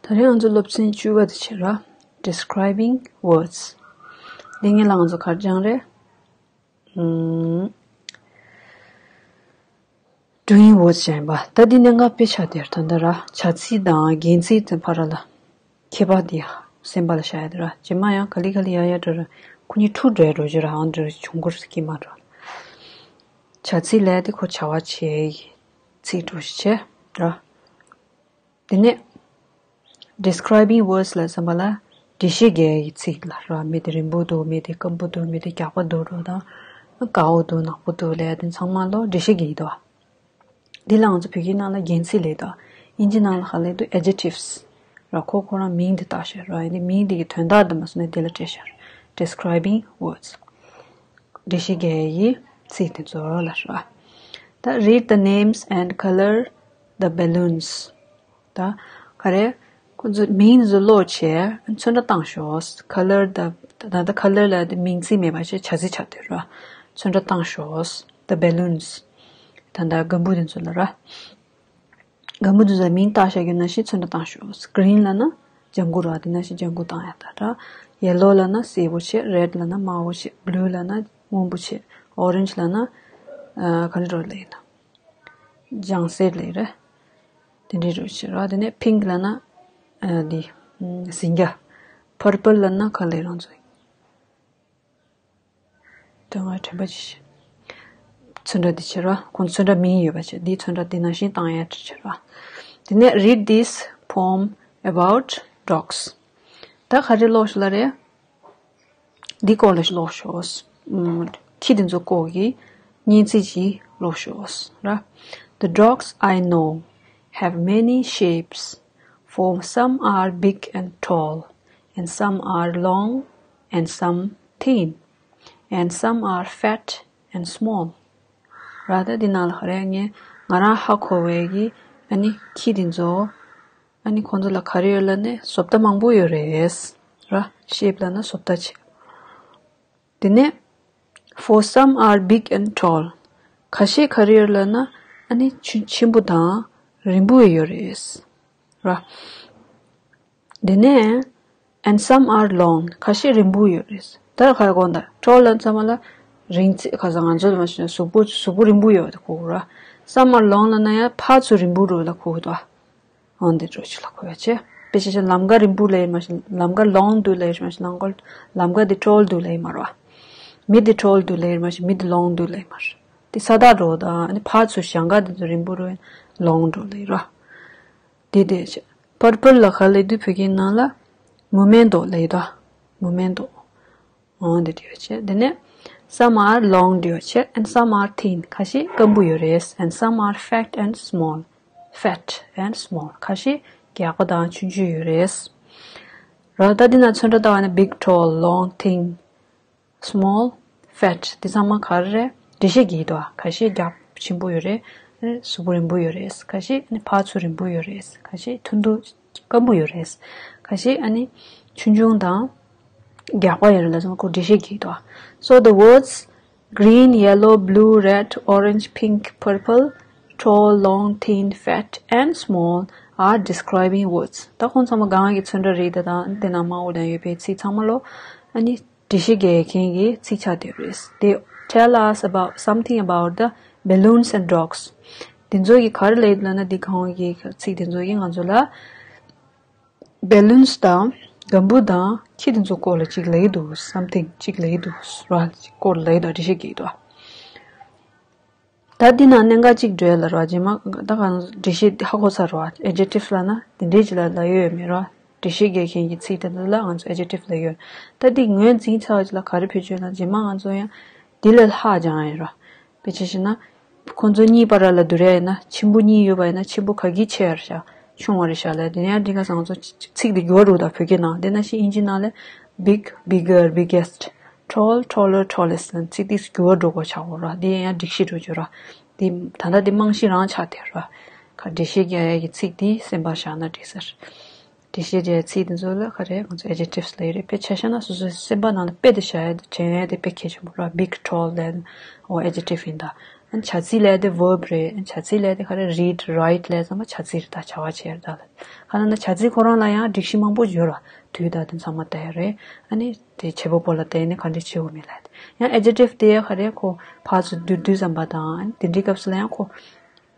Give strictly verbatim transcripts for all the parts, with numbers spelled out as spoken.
ད་རེས་ང་ཚོ་སློབ་ཚན་བཅུ་པ་དེ་བྱེད་ར། Describing words. འདི་ངེད་ལ་ང་ཚོ་གར་སྦྱང་རེད། ཨུམ། Doing words ཡིན་པ། ད་འདི་གནད་འགག་དཔེ་ཆ་དེར་ད་ལྟ་ར། བྱ་ཚིག་དང་རྒྱན་ཚིག་དེ་བར་ལ་ཁྱད་པར་འདི་སེམས་པ་ལ་བཞག་ཡ་དེ་ར། རྗེས་མ་ཡང་ག་ལེ་ག་ལེ་ཡ་ཡ་འགྲོ་ར། ཁོ་གཉིས་འཁྲུག་འགྲོ་ཡ་འགྲོ་རྒྱུ་ར། ཨང་འདྲ་བྱུང་གུར་སྐྱེས་མ་འགྲོ། བྱ་ཚིག་ལས་དེ་ཁོ་བྱ་བ་བྱེད་ཡ་ཚིག་འགྲོ་ཞིག་བྱེད་ར། དེ་ནས་describing words ལ་བསམ་པ་ལ་འགྲེལ་བཤད་རྒྱག་ཡའི་ཚིག་ལ་ར། མི་དེ་རིང་པོ་འདུག་མི་དེ་སྐམ་པོ་འདུག་མི་དེ་རྒྱགས་པ་འདུག་རོ་དང་། དཀར་པོ་འདུག་ནག་པོ་འདུག་ལབ་ཡ་དེ་ཚང་མ་ལོ་འགྲེལ་བཤད་རྒྱག་གི་འདུག་འདི་ལ་ང་ཚོ་བོད་སྐད་ནང་ལ་རྒྱན་ཚིག་ལབ་འདུག་དབྱིན་ཇི་ནང་ལ་ག་ལབ་འདུག adjectives ར། ཁོ་ཁོ་རང་མིང་དེ་བཏགས་ཤག་ར། ཡིན་དེ་མིང་དེ་གི་དོན་དག་དེ་མ་སོང་ནས་དེ་ལ་སྤྲད་ཤག describing words འགྲེལ་བཤད་རྒྱག་ཡའི་ཚིག་དེ་ཚོ་ལ་ར། ད་read the names and color the balloons. ད་ག་རེ། ཁོ་ཚོ་མིང་ཚོ་ཀློག་བྱས་ཚོན་ཁྲ་བཏང་ཤོག color the ད་ལྟ་color ལ་དེ་མིང་ཚིག་མེད་པ་བྱས་བྱ་ཚིག་ཆགས་འདུག་ར། ཚོན་ཁྲ་བཏང་ཤོག the balloons. ད་ལྟ་སྒམ་པོ་དེ་ཚོ་ལ་ར། སྒམ་པོ་དེ་ཚོ་ལ་མིང་བཏགས་བཞག་རྒྱུ་ནང་བཞིན་ཚོན་ཁྲ་བཏང་ཤོག green ལབ་ན་ལྗང་གུ་ར། དེ་ནང་བཞིན་ལྗང་གུ་བཏང་ཡ་ད་ར། Yellow ལབ་ན་སེར་པོ་བྱས། Red ལབ་ན་དམར་པོ་བྱས། Blue ལབ་ན་སྔོན་པོ་བྱས། Orange ལབ་ན་ཨ་ག་འདྲ་རོ་ལབ་ཡིན་ན། ལྗང་སེར་ལབ་རེད། དེ་འདྲའི་རུ་ཕྱེ་ར། དེ་ནས་pink ལབ་ན་ཨ་འདི་ཟིང་སྐྱ། purple ལབ་ན་ག་ལབ་རང་ཚོ་ཡིན། དོན་ལྔ་དྲན་པ་ཅི་ཞིག་ཚོན་ཁྲ་འདི་ཕྱེ་ར། ཁོང་ཚོན་ཁྲ་མིང་ཡོད་པ་བྱས། འདིའི་ཚོན་ཁྲ་འདི་ནང་བཞིན་བཏང་ཡ་ཕྱེ་ར། དེ་ནས་read this poem about dogs. ད་ག་རེ་ཀློག་ཤོག་ལབ་རེད། འདི་སྐོར་ལ་ཀློག་ཤོག་ཨུམ། ཁྱི་འདི་ཚོ་སྐོར་གྱི་སྙན་ཚིག་ཅིག་ཀློག་ཤོག་ར། The dogs I know have many shapes, for some are big and tall, and some are long, and some thin, and some are fat and small. ར། ད་འདི་ནང་ལ་ག་རེ་ངས་ང་རང་ཧ་གོ་བའི་གི་ཨ་ནི་ཁྱི་འདི་ཚོ། ཨ་ནི་ཁོང་ཚོ་ལ་ག་རེ་ཡོད་ལབ་ན་བཟོ་ལྟ་མང་པོ་ཡོད་རེད། ར། shape ལབ་ན་བཟོ་ལྟ་བྱས། དེ་ནས་for some are big and tall. ཁ་ཤས་ག་རེ་ཡོད་ལབ་ན་ཨ་ནི་ཆུ་ཆེན་པོ་དང་རིང་པོ་ཡོད་རེད། ར། དེ་ནས་and some are long. ཁ་ཤས་རིང་པོ་ཡོད་རེད། ད་ག་གོ་ད་tall ལབ་ཚང་མ་ལ་རིང་ཚད་ཁ་སང་ང་ཚོ་ལ་མ་ཤེས་ན་གཟུགས་པོ་གཟུགས་པོ་རིང་པོ་ཡོད་པ་དེ་གོ་ར། Some are long ལབ་ན་ཡང་ཕར་ཚུར་རིང་པོ་འགྲོ་ལ་གོ་གི་འདུག་འོན་ཏེ་འགྲོ་ཆུ་ལ་གོ་ཡ་ཆེ། དཔེ་ཆ་ཆེ་ལམ་ཀ་རིང་པོ་ལས་མ་ཤེས་ལམ་ཀ་long འདུག་ལས་མ་ཤེས་ལམ་ཀ་ལམ་ཀ་འདི་tall འདུག་ལས་མ་རོ། མི་འདི་tall འདུག་ལས་མ་ཤེས་མི་འདི་long འདུག་ལས་མ་རོ། འདི་ས་ཐག་འགྲོ་དང་ཨ་ནི་ཕར་ཚུར་ཞང་ཀ་འདི་ཚོ་རིང་པོ་རོ་long འགྲོ་ལས་རོ། འདི་དེ་ཆེ། purple ལ་ག་ལས་དུས་བོད་ཀྱི་ནང་ལ་མུ་མེན་ཏོ་ལས་དོ། མུ་མེན་ཏོ། འོ་འདི་འདྲ་ཡོད་ཆེ། དེ་ནས་some are long འདྲ་ཡོད་ཆེ། and some are thin. ཁ་ཤས་སྐམ་པོ་ཡོད་རེད། and some are fat and small. Fat and small. ཁ་ཤས་རྒྱགས་པ་དང་ཆུང་ཆུང་ཡོད་རེད། ར། ད་འདི་ན་ཚོན་ཁྲ་ལྟ་བ་ན་big, tall, long, thin, small, fat. འདི་ཚང་མ་ག་རེ་རེད། འགྲེལ་བཤད་ཀྱི་ཡིན་དོ། ཁ་ཤས་རྒྱགས་ཆེན་པོ་ཡོད་རེད། གཟུགས་པོ་རིང་པོ་ཡོད་རེད། ཁ་ཤས་ཕར་ཚུར་རིང་པོ་ཡོད་རེད། ཁ་ཤས་ཐུང་ཐུང་སྐམ་པོ་ཡོད་རེད། ཁ་ཤས་ཨ་ནི་ཆུང་ཆུང་དང་རྒྱགས་པ་ཡོད་རེད་ལ་ཚང་མ་ཁོ་འགྲེལ་བཤད་ཀྱི་ཡིན་དོ། So the words green, yellow, blue, red, orange, pink, purple, tall, long, thin, fat and small are describing words. ད་ཁོང་ཚང་མ་གང་གི་ཚོན་ཁྲ་རེད། ད་དང་དེ་ནང་མ་འོ་དང་ཡོད་པའི་ཚིག་ཚང་མ་ལོ་ཨ་ནི་འགྲེལ་བཤད་རྒྱག་མཁན་གྱི་ཚིག་ཆགས་བསྡད་རེད། They tell us about something about the balloons and dogs. དེ་ཚོ་གི་ག་རེ་ལབ་ཡོད་ལབ་ན་འདི་གང་གི་ཚིག་དེ་ཚོ་གི་ང་ཚོ་ལ་balloons དང་སྒམ་པོ་དང་ཁྱི་དེ་ཚོ་སྐོར་ལ་ཅིག་ལབ་ཀྱི་འདུག something ཅིག་ལབ་ཀྱི་འདུག་ར། ཅིག་སྐོར་ལ་ལབ་ཀྱི་འདུག་འགྲེལ་བཤད་ཀྱི་འདུག་ད་འདི་ནང་གནད་འགག་གཅིག་འགྲོ་ཡ་ལ་རོ། རྗེས་མ་ད་གང་འགྲེལ་བཤད་ཧ་གོ་ཚར་རོ། adjective ལབ་ན་དེ་འདྲའི་ཅིག་ལ་ལབ་ཡོད་མེད་རོ། འགྲེལ་བཤད་རྒྱག་མཁན་གྱི་ཚིག་དེ་འདི་ལ་ང་ཚོ་adjective ལབ་ཡོད། ད་འདི་ངོས་འཛིན་ཆགས་ཅིག་ལ་ག་རེ་བེད་སྤྱོད་ན་རྗེས་མ་ང་ཚོ་ཡང་འདི་ལས་ལྷག་སྦྱང་ཡ་ཡིན་རོ། དཔེ་ཆ་བཞག་ན། ཁོང་ཚོ་གཉིས་བར་ལ་བསྡུར་ཡ་ཡིན་ན་ཆེན་པོ་གཉིས་ཡོད་པ་ཡིན་ན་ཆེན་པོ་ག་གིས་ཆེ་བ་རེད་ཤག་ཆུང་བ་རེད་ཤག་ལབ་དེ་ནས་ཡང་འདི་ག་ས་ང་ཚོ་ཚིག་འདི་འགྱུར་བ་འགྲོ་གི་འདུག་བོད་སྐད་ནང་དེ་ནང་བཞིན་དབྱིན་ཇི་ནང་ལ་big, bigger, biggest, tall, taller, tallest ལ་ཚིག་འདི་འགྱུར་བ་འགྲོ་དགོས་ཆགས་འོ་ར། འདི་ཡང་འགྲིག་ཤེས་འགྲོ་རྒྱུ་ར། འདི་ད་ལྟ་འདི་རྨང་གཞི་རང་ཆགས་བསྡད་ར། ཁ་འགྲེལ་བཤད་རྒྱག་ཡ་གི་ཚིག་འདི་སེམས་པར་བཞག་ན་འགྲིག་ཟེར། འགྲེལ་བཤད་རྒྱག་ཡ་ཚིག་འདི་ཚོ་ལ་ག་རེ་ང་ཚོ་adjectives ལབ་ཡོད་རེད། དཔེ་ཆ་བཞག་ན་སོ་སོའི་སེམས་པ་ནང་ལ་དཔེ་དེ་བཞག་ཡ་དེ་དྲན་ཡ་དེ་དཔེ་གལ་ཆེན་པོ་ར། big, tall ལབ་འོ་adjective ཡིན་ད། བྱ་ཚིག་ལས་དེ་verb རེད། བྱ་ཚིག་ལས་དེ་ག་རེ་read, write ལས་ཚང་མ་བྱ་ཚིག་རེད། ད་བྱ་བ་བྱས་རེད། ད་ལ་ག་ན་ན་བྱ་ཚིག་ཁོ་རང་ལ་ཡང་སྒྲིག་གཞི་མང་པོ་ཡོད་ར། དུས་ད་དེ་ཚང་མ་བལྟས་རེད། ཨ་ནི་དེ་བྱེད་པ་པོ་ལ་བལྟས་ནས་ག་འདྲ་བྱེད་དགོས་མིན་ལ། ཡང་adjective དེ་ག་རེ་ཁོ་ཕར་ཚུར་བསྡུ་བསྡུ་ཙམ་པ་དང་དེ་འདྲའི་སྐབས་སུ་ལ་ཡང་ཁོ་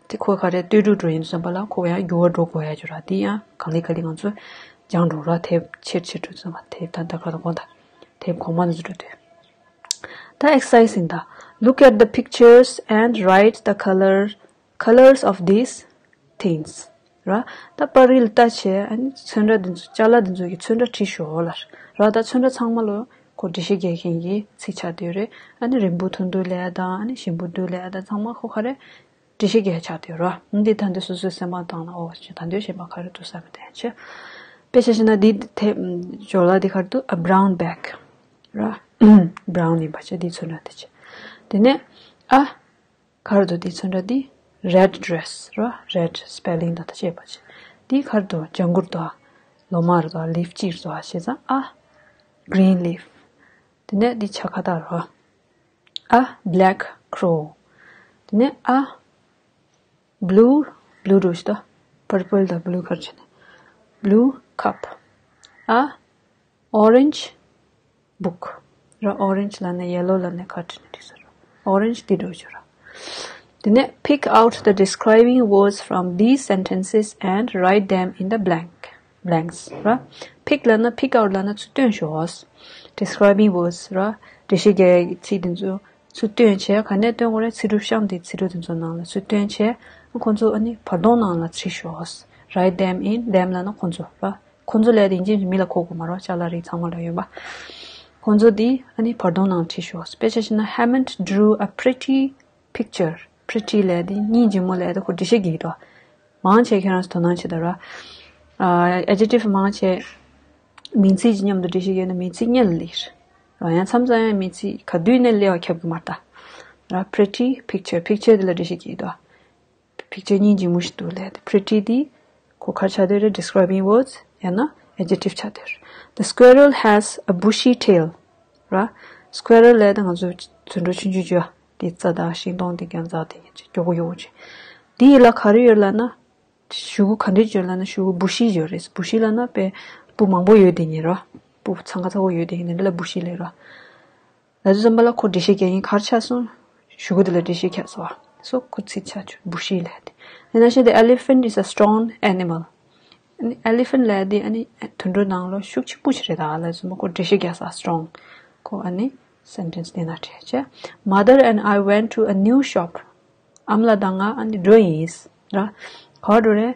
དེ་ཁོ་ག་རེ་ལྟོས་གྲུབ་འགྲོ་ཡིན་ཙམ་པ་ལ་ཁོ་ཡང་འགྱུར་བ་འགྲོ་དགོས་ཡ་ཅིག་ར། དེ་ཡང་གང་ལེ་ག་ལེ་ང་ཚོ་སྦྱང་འགྲོ་ར། དེབ་ཆེར་ཆེར་འགྲོ་ཙམ་པ་དེབ་ད་ད་ག་ད་གོང་ད་དེབ་གོང་མ་ནས་འགྲོ་དུས། ད་exercise ཡིན་ད། Look at the pictures and write the color, colors of these things. ར། ད་པར་རིས་ལ་ལྟ་བྱས་ཨ་ནི་ཚོན་ཁྲ་འདི་ཚོ་ཅ་ལག་འདི་ཚོ་གི་ཚོན་ཁྲ་བྲིས་ཤོག་ལ། ར། ད་ཚོན་ཁྲ་ཚང་མ་ལོ་ཁོ་འགྲེལ་བཤད་རྒྱག་མཁན་གྱི་ཚིག་ཆགས་བསྡད་ཡོད་རེད། ཨ་ནི་རིང་པོ་ཐུང་ཐུང་ལབ་ཡ་དང་ཨ་ནི་ཞིམ་པོ་སྡུག་ལབ་ཡ་དང་ཚང་མ་ཁོ་ག་རེ་འགྲེལ་བཤད་རྒྱག་ཆགས་བསྡད་ཡོད་ར། འདི་ད་འདི་སོ་སོའི་སེམས་པ་བཏང་ན་ཨོ་ད་འདི་གཞན་པ་ག་རེ་འདུག་བསམ་པ་དེ་ཡང་བྱས། དཔེ་ཆ་བཞག་ན་འདི་དེ་སྦྱོར་ལ་འདི་ག་རེ་འདུག a brown bag ར། brown ཡིན་པ་བྱས་འདི་ཚོན་ཁྲ་དེ་བྱས། དེ་ནས་ཨ། ག་རེ་འདུག་འདི་ཚོན་ཁྲ་འདི་red dress ར། red spelling དང་ད་བྱས་པ་བྱས། འདི་ག་རེ་འདུག་ལྗང་གུ་རེད་དོ། ལོ་མ་རེད་དོ། leaf གཅིག་རེད་དོ། བྱས་ཙང་ཨ། green leaf དེ་ནས་འདི་བྱ་ཁ་བཏགས་རོ། a black crow དེ་ནས་ཨ། blue blue འགྲོ་ཞིག་ད། purple དང་blue གར་བྱས་ནས། blue cup a orange book ར། orange ལབ་ན་yellow ལབ་ན་ག་བྲིས་ནས་འགྲིག་ས་ར། orange འདི་འགྲོ་ཞིག་ར། དེ་ནས་pick out the describing words from these sentences and write them in the blank blanks ར། pick ལབ་ན་pick out ལབ་ན་ཚུར་བཏོན་ཤོག describing words ར། འགྲེལ་བཤད་རྒྱག་ཚིག་འདི་ཚོ་ཚུར་བཏོན་བྱས། ག་ནས་བཏོན་དགོས་རེད། ཚིག་གྲུབ་གཤམ་དེ་ཚིག་གྲུབ་དེ་ཚོ་ནང་ལ་ཚུར་བཏོན་བྱས། ཁོང་ཚོ་ཨ་ནི་བར་སྟོང་ནང་ལ་བྲིས་ཤོག write them in them ལབ་ན་ཁོང་ཚོ་ར། ཁོང་ཚོ་ལས་དེ་ཡིན་གཅིག་མིང་ལ་གོ་དགོས་མ་རེད། ཅ་ལག་རིགས་ཚང་མ་ལ་ཡོད་པ། ཁོང་ཚོ་དེ་ཨ་ནི་བར་སྟོང་ནང་བྲིས་ཤོག་དཔེ་ཆ་བཞག་ན། Hemant drew a pretty picture. pretty ལབ་དེ་སྙིང་རྗེ་མོ་ལབ་དེ་ཁོ་འགྲེལ་བཤད་རྒྱག་གི་འདུག་མང་ཆེ་ཁྱེད་རང་ཚོ་དོ་སྣང་བྱེད་དང་ར། ཨ། adjective མང་ཆེ་མིང་ཚིག་གི་མཉམ་དུ་འགྲེལ་བཤད་ཡོད་ན་མིང་ཚིག་སྔོན་ལ་སླེབས་ར། ཡང་མཚམས་མཚམས་ཡང་མིང་ཚིག་ག་དུས་ནས་སླེབས་པ་ཁྱབ་གི་མ་རེད་ད། ར། pretty picture picture དེ་ལ་འགྲེལ་བཤད་རྒྱག་གི་འདུག picture སྙིང་རྗེ་མོ་ཞིག་འདུག་ལབ་དེ། pretty དེ་ཁོ་ག་རེ་ཆགས་བསྡད་རེད། describing words ཡང་ན་adjective ཆགས་བསྡད་རེད། The squirrel has a bushy tail ར། squirrel ལབ་དེ་ང་ཚོ་དུད་འགྲོ་ཆུང་ཆུང་ཅིག་ཡོད། དེ་རྩྭ་དང་ཤིང་སྡོང་དེ་རྒྱང་རྩ་དེ་ཡིན་ཅིག་མགྱོགས་པོ་མགྱོགས་པོ་ཅིག་དེ་ཡི་ལ་ག་རེ་ཡོད་ལབ་ན། གཞུ་གུ་ག་འདྲས་ཡོད་ལབ་ན་གཞུ་གུ་bushy ཡོད་རེད། bushy ལབ་ན་དཔེ་སྤུ་མང་པོ་ཡོད་དེ་ཡིན་ར། སྤུ་འཚང་ཁ་ཚ་པོ་ཡོད་དེ་ཡིན་ནི་འདི་ལ་bushy ལབ་ར། ལབ་དུས་ཙམ་པ་ལ་ཁོ་འགྲེལ་བཤད་རྒྱག་མཁན་ག་རེ་ཆགས་སོང་། གཞུ་གུ་དེ་ལ་འགྲེལ་བཤད་རྒྱག་སོང་བ། so ཁོ་ཚིག་ཆགས་བྱུང་། bushy ལབ་དེ། དེ་ནང་བཞིན་the elephant is a strong animal. ཨ་ནི་elephant ལབ་དེ་ཨ་ནི་དུད་འགྲོ་ནང་ལོ་ཤུགས་ཆེན་པོ་ཞིག་རེད་ད། ལབ་དུས་ཙམ་པ་ཁོ་འགྲེལ་བཤད་རྒྱག་ས་strong ཁོ་ཨ་ནི་sentence དེ་ན་བྲིས་བྱས། Mother and I went to a new shop. ཨ་མ་ལགས་དང་ང་ཨ་ནི་འགྲོ་ཡིན་ར། ག་པར་འགྲོ་རེད།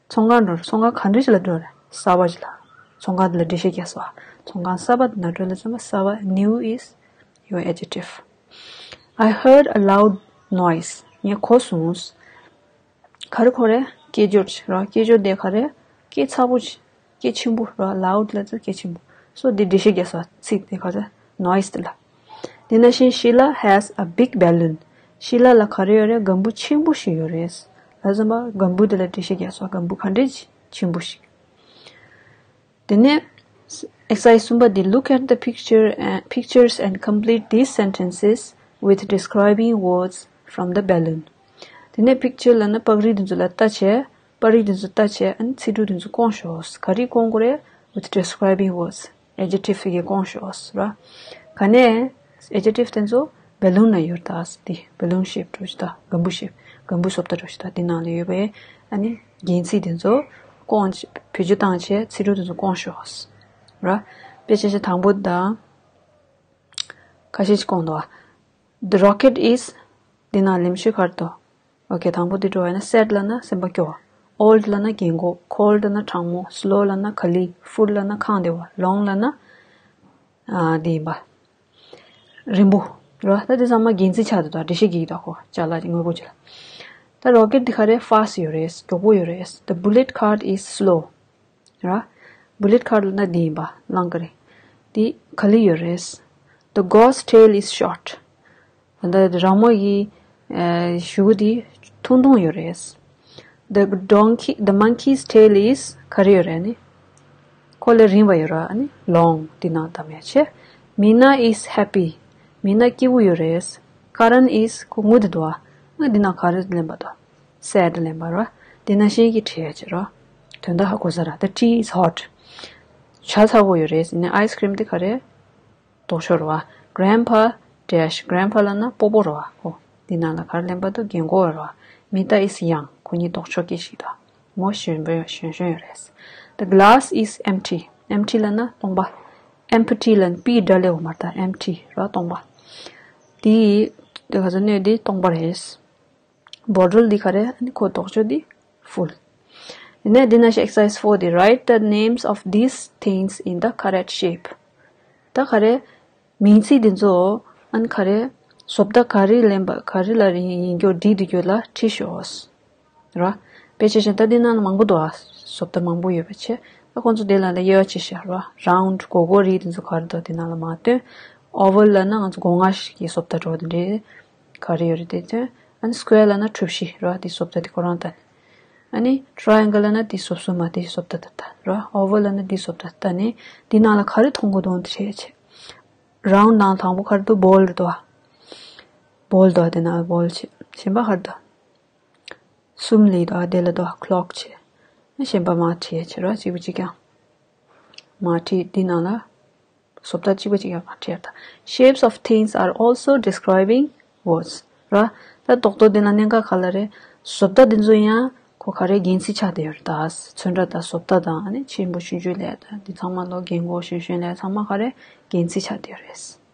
ཚོང་ཁང་འགྲོ་རེད། ཚོང་ཁང་ག་འདྲ་ཞིག་ལ་འགྲོ་རེད། གསར་པ་ཞིག་ལ། ཚོང་ཁང་དེ་ལ་འགྲེལ་བཤད་རྒྱག་སོང་། ཚོང་ཁང་གསར་པ་དེ་ན་འགྲོ་ལ་ཙམ་པ་གསར་པ། new is your adjective. I heard a loud noise. ངས་གོ་སོང་། ག་རེ་གོ་རེད། སྐད་ཅོར་ཞིག་ར། སྐད་ཅོར་དེ་ག་རེ། སྐད་ཚ་པོ་ཞིག་སྐད་ཆེན་པོ་ར། loud ལབ་ཙང་སྐད་ཆེན་པོ། so འདི་འགྲེལ་བཤད་རྒྱག་ས་ཚིག་དེ་ག་རེ། noise དེ་ལ། དེ་ནང་བཞིན་Sheila has a big balloon. ཤི་ལ་ལ་ག་རེ་ཡོད་རེད། སྒམ་པོ་ཆེན་པོ་ཞིག་ཡོད་རེད། ལབ་ཙམ་པ་སྒམ་པོ་དེ་ལ་འགྲེལ་བཤད་རྒྱག་ས། སྒམ་པོ་ག་འདྲས་ཆེན་པོ་ཞིག་དེ་ནས་exercise གསུམ་པ་འདི། Look at the picture and pictures and complete these sentences with describing words from the balloon. དེ་ནས་picture ལབ་ན་པར་རིས་དེ་ཚོ་ལ་ལྟ་བྱས། པར་རིས་དེ་ཚོ་ལྟ་བྱས། ཨ་ནི་ཚིག་འབྲུ་དེ་ཚོ་སྐོང་ཤོག་ག་རེ་སྐོང་དགོས་རེད། with describing words. adjective གི་སྐོང་ཤོག་ར། ག་ནས་adjective དེ་ཚོ་balloon ལ་ཡོད་ད། དེ་balloon shape འདྲ་ཞིག་ད། སྒམ་པོ་shape སྒམ་པོ་བཟོ་ལྟ་འདྲ་ཞིག་ད། དེ་ནང་ལ་ཡོད་པའི་ཨ་ནི་རྒྱན་ཚིག་དེ་ཚོ་སྐོང་བེད་སྤྱོད་བཏང་བྱས་ཚིག་འབྲུ་དེ་ཚོ་སྐོང་ཤོག་ར། དཔེ་ཆ་ཆ་དང་པོ་དང་། ཁ་ཤས་ཅིག་སྐོང་འདུག་ཨ། The rocket is འདི་ན་ལེམ་ཤུ་ག་རེ་འདུག okay དང་པོ་འདི་འགྲོ་བ་ཡིན་ན་sad ལབ་ན་སེམས་པ་སྐྱོ་བ། old ལབ་ན་རྒན་གོག cold ལབ་ན་གྲང་མོ། slow ལབ་ན་ག་ལི། full ལབ་ན་ཁེངས་བསྡད་པ། long ལབ་ན་ཨ་འདི་ཡིན་པ། རིང་པོ། རེད་བ། ད་འདི་ཚང་མ་རྒྱན་ཚིག་ཆགས་འདུག་ད་འགྲེལ་བཤད་རྒྱག་གི་འདུག་ཁོ། ཅ་ལག་ཅིག་དངོས་པོ་ཅིག་ལ། ད་rocket འདི་ག་རེ། fast ཡོད་རེད། མགྱོགས་པོ་ཡོད་རེད། The bullet card is slow ར། bullet card ལབ་ན་འདི་ཡིན་པ། གླང་ག་རི། འདི་ག་ལི་ཡོད་རེད། The goat's tail is short. ད་ལྟ་ར་མོ་ཡི་ཨ་གཞུ་གུ་འདི་ཐུང་ཐུང་ཡོད་རེད། The donkey, the monkey's tail is ག་རེ་ཡོད་རེད་ནི། ཁོ་ལས་རིང་བ་ཡོད་ར་ནི་long འདི་ནང་གཏམ་ཡ་ཆེ། Meena is happy. མི་ན་སྐྱིད་པོ་ཡོད་རེད། Karan is ཁོ་ངུ་འདི་འདུག་ཨ། ང་འདི་ན་ག་རེ་ལེན་པ་དང་། sad ལེན་པ་ར། འདི་ན་ཤེས་ཀྱི་བྲིས་ཡ་ཆེ་ར། དོན་དག་ཧ་གོ་ས་ར། The tea is hot. ཇ་ཚ་པོ་ཡོད་རེད། ཡིན་ནའི་ice cream དེ་ག་རེ། ལྡོག་ཕྱོགས་རེད་བ། Grandpa dash grandpa ལབ་ན་སྤོ་བོ་རེད་བ། ཧོ། འདི་ནང་ལ་ག་རེ་ལེན་པ་འདུག་རྒན་གོག་རེད་བ། Mita is young. ཁོ་གཉིས་ལྡོག་ཕྱོགས་སྐད་ཞིག་དང་། མོ་གཞོན་པོ་གཞོན་གཞོན་ཡོད་རེད། The glass is empty. Empty ལབ་ན་སྟོང་པ། Empty ལབ་ན་པི་སྒྲ་སླེབས་པ་མ་རེད་ད། Empty རེད་བ། སྟོང་པ། དེ་དེ་ག་ཚོད་སྣོད་དེ་སྟོང་པ་རེད། Bottle འདི་ག་རེ། ཨ་ནི་ཁོ་ལྡོག་ཕྱོགས་འདི་full. ཡིན་ནའི་འདི་ན་ཞིག exercise four འདི། Write the names of these things in the correct shape. ད་ག་རེ། མིང་ཚིག་འདི་ཚོ་ཨ་ནི་ག་རེ། བཟོ་ལྟ་ག་རེ་ལེན་པ་ག་རེ་ལ་ཡིན་ཡིན་རྒྱུ་བྲིས་འདུག་རྒྱུ་ལ་བྲིས་ཤོག་ར། དཔེ་ཆ་བཞིན་ད་འདི་ནང་ལ་མང་པོ་འདུག་ཨ། བཟོ་ལྟ་མང་པོ་ཡོད་པ་བྱས། ད་ཁོང་ཚོ་དེ་ལ་ལ་དབྱེ་བ་ཕྱེ་བཞག་ར། Round སྒོར་སྒོར་རིགས་འདི་ཚོ་ག་རེ་འདུག་དེ་ནང་ལ་མ་སྟོན། Oval ལབ་ན་ང་ཚོ་སྒོ་ང་ཞིག་གི་བཟོ་ལྟ་འདྲ་བོ་དེ་འདྲས་ག་རེ་ཡོད་རེད་དེ་སྟོན། ཨ་ནི་square ལབ་ན་གྲུ་བཞི་ར། དེ་བཟོ་ལྟ་དེ་ཁོ་རང་ལྟ་ནས། ཨ་ནི་triangle ལབ་ན་དེ་སོབ་སོབ་མ་དེ་བཟོ་ལྟ་ད་ལྟ་ར། Oval ལབ་ན་དེ་བཟོ་ལྟ་ད་ལྟ་ནས་དེ་ནང་ལ་ག་རེ་མཐོང་གི་འདུག་དེ་བྱས་བྱས། Round ནང་དང་པོ་ག་རེ་འདུག ball རེད་དོ། Ball འདུག་དེ་ན་ball བྱས། གཞན་པ་ག་རེ་འདུག་གསུམ་ལས་འདུག་དེ་ལ་འདུག clock བྱས། ཨ་གཞན་པ་མ་བྲིས་བྱས་ར། གཅིག་པ་གཅིག་རྐྱང་མ་བྲིས། དེ་ནང་ལ་བཟོ་ལྟ་གཅིག་པ་གཅིག་རྐྱང་མ་བྲིས་ད། Shapes of things are also describing words ར། ད་རྡོག་རྡོག་དེ་ན་གནད་འགག་ག་ལ་རེད། བཟོ་ལྟ་དེ་ཚོ་ཡང་ཁོ་ག་རེ་འགན་འཁྲི་ཆགས་བསྡད་ཡོད་རེད་ད། ཚོན་ཁྲ་དང་བཟོ་ལྟ་དང་ཨ་ནི་ཆེན་པོ་ཆུང་ཆུང་ལས་དང་འདི་ཚང་མ་ལོ་རྒན་གོག་གཞོན་གཞོན་ལས་ཚང་མ་ག་རེ་འགན་འཁྲི་ཆགས་བསྡད་ཡོད་རེད།